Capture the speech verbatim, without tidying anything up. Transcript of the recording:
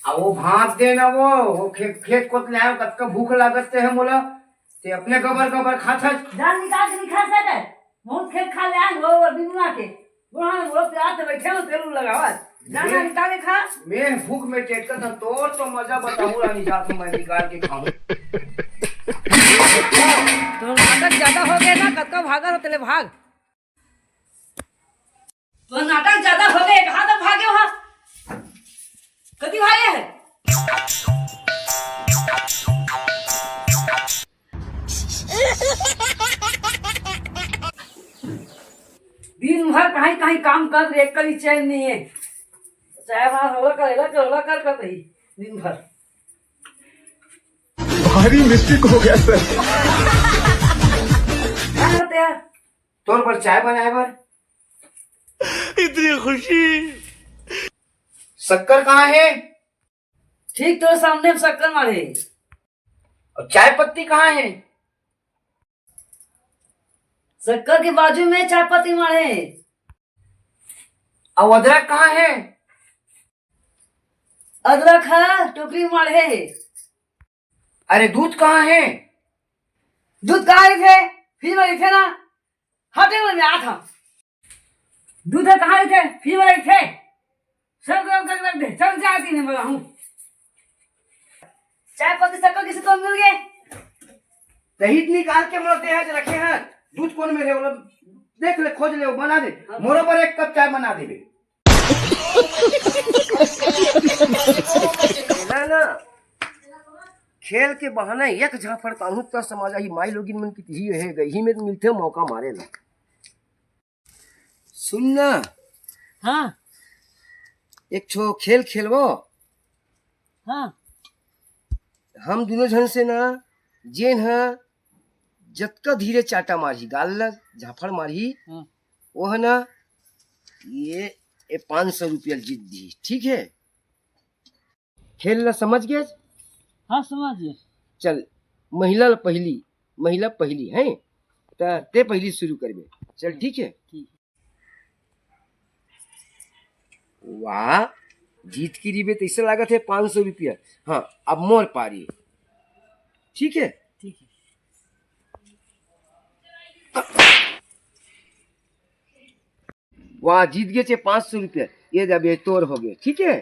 अब वो भाप दे ना वो, वो खेत, खेत कोत ले आयो, कतका भूख लागत ते है मोला, ते अपने गबर गबर खाथस। जान निकाल के नहीं खा सके, बहुत खेत खा ले आए वो, वो बिनुआ के। बुढ़ा ने बोलो, प्याज तो बैठे हो, तेल उल लगावा। जान मैं निकाल के खा। मैं भूख में टेटकत हूँ, तोर तो मजा बताऊँ, रानी जात हूँ मैं निकाल के खाऊँ। तो नाटक ज्यादा हो गया ना, कतका भागा हो, तेले भाग। तो नाटक ज्यादा हो गए, कहाँ तक भागे हो? कति भागे है? दिन भर कहीं कहीं काम कर, एक कली चैन नहीं है। चाहे वहाँ रोला कर, रोला कर, रोला कर, कर रही दिन भर। भारी मिस्टेक हो गया सर। क्या करते यार? तोर बर चाय बनाए बर। इतनी खुशी। शक्कर कहाँ है? ठीक तोर सामने में शक्कर माढ़े। और चाय पत्ती कहाँ है? शक्कर के बाजू में चाय पत्ती माढ़े। और अदरक कहाँ है? अदरक है, टोकरी में माढ़े। अरे दूध कहाँ है? दूध कहाँ रहिथे? फ्रिज में रहिथे ना। हाँ, टेबल में आ था। दूध है कहाँ रहिथे? फ्रिज में रहिथे। सब गरम करके रख दे। चल, चाय पीने वाला हूँ। चाय पत्ती शक्कर किसी को मिल गए? दही निकाल के मोला दे, आज रखे हैं। दूध कौन में रे? बोला, देख ले, खोज ले, वो बना दे। हाँ। मोरो पर एक कप चाय बना देबे। ना, ना। खेल के बहाने एक झापड़ ताहू त समझ आही, माई लोगिन मन की तिही हे गई, ही में मिलथे मौका मारे ला। सुन ना। हाँ। एक ठो खेल खेलबो। हाँ। हम दोनों झन से ना, जेन ह जतका धीरे चाटा मारही, गाल ल झापड़ मारही, हाँ। वो ह ना, ये, ये पाँच सौ रुपया जीत दी, ठीक है? खेल ला समझ गए? हाँ, समझ गए। चल, महिला ला पहली, महिला पहली है, त ते पहली शुरू करबे। चल, ठीक है? ठीक है। वाह, जीत की रिबे, तैसे लागत है पाँच सौ रुपया। हाँ, अब मोर पारी। ठीक है? ठीक है। वाह, जीत गए छे पाँच सौ रुपया। ये दे, अब ये तोर हो गए, ठीक है?